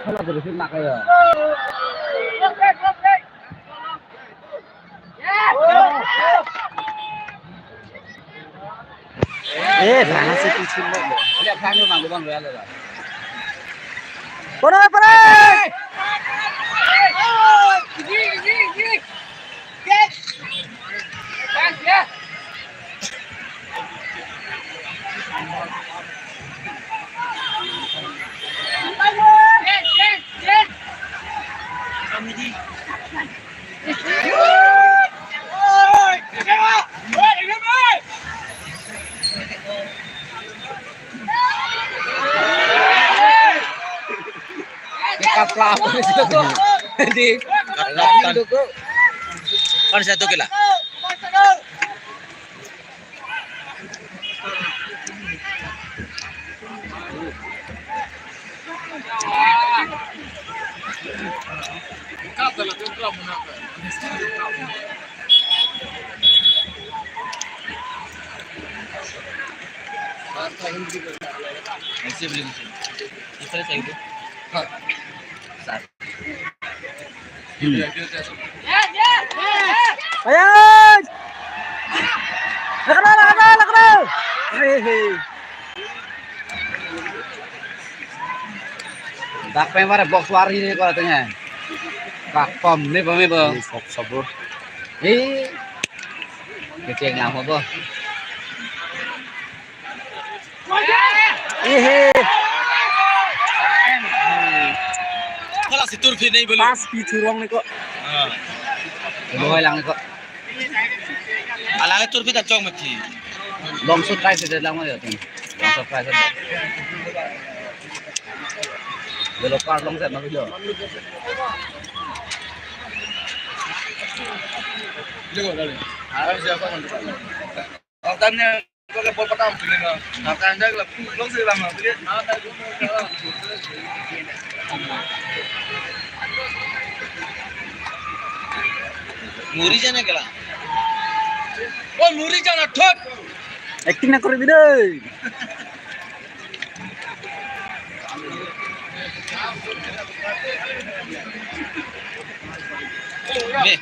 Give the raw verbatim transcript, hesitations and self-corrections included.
Hala, beresin nak ya. Eh, mana sih kecil lo? Lihat kan, lu nanggung bang, lu ya, lu ya. Pare, pare! Kapla. Di. Kan satu kila. Ayo! Lakra, lakra, lakra! Hei, hei. Dak pen pare box wari ni ko katanya. Kak pom ni pom ni bo. Ini sok sabur. Eh. Keceng lah bo. Ihe. Hala si turphi nei bolu. Pas pi thurong ni ko. Ah. Boy lang ni ko. Ala turphi ta chong mati. Long shoot try se lang mo ya tin. Long shoot try se. Yellow card long set na video. Jago dari. Harus siapa nanti? Tanya. Pakai bol patam sini na. Nah, kan jago lah. Long sih lang, sini. Muri jana kala. Oh, muri jana thot. Acting na kori bidai. Nih.